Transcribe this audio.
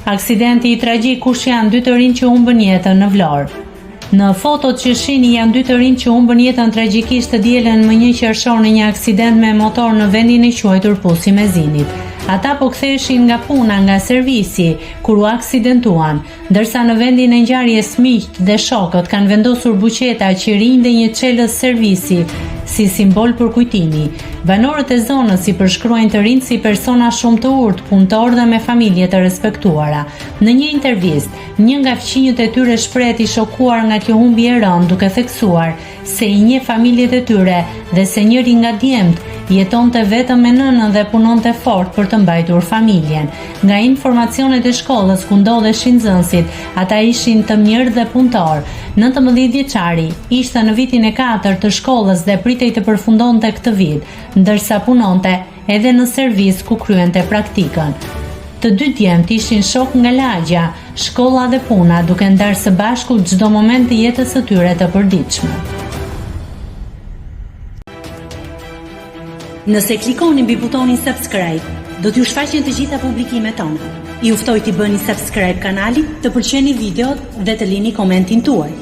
Aksidenti tragjik kush janë dy të rinj që humbën jetën në Vlorë. Në fotot që shihni janë dy të rinj që humbën jetën tragjikisht të dielën më 1 qershor në një aksident me motor në vendin e quajtur Pusi i Mezinit. Ata po ktheheshin nga puna nga servisi kur u aksidentuan. Ndërsa në vendin e ngjarjes miqtë dhe shokët kanë vendosur buqeta, qirinj dhe një çelës servisi si simbol përkujtimi. Banorët e zonës i përshkruajnë të rinjtë si persona shumë të urtë, punëtorë dhe me familje të respektuara. Në një intervistë, një nga fqinjët e tyre shprehet i shokuar nga kjo humbje e rëndë, duke theksuar se i njeh familjet e tyre dhe se njëri nga djemtë jetonte vetëm me nënën dhe punonte fort për të mbajtur familjen. Nga informacionet e shkollës ku ndodheshin nxënësit, ata ishin të mirë dhe punëtorë. 19 vjeçari ishte në vitin e katërt të shkollës dhe pritej të përfundonte këtë vit, ndërsa punonte edhe në servis ku kryente praktikën. Të dy djemtë ishin shokë nga lagja, shkolla dhe puna, duke ndarë së bashku çdo moment të jetës së tyre të përditshme. Nëse klikoni mbi butonin subscribe, do t'ju shfaqen të gjitha publikimet tona. Ju ftoj t'i bëni subscribe kanalit, të pëlqeni videot dhe të lini komentin tuaj.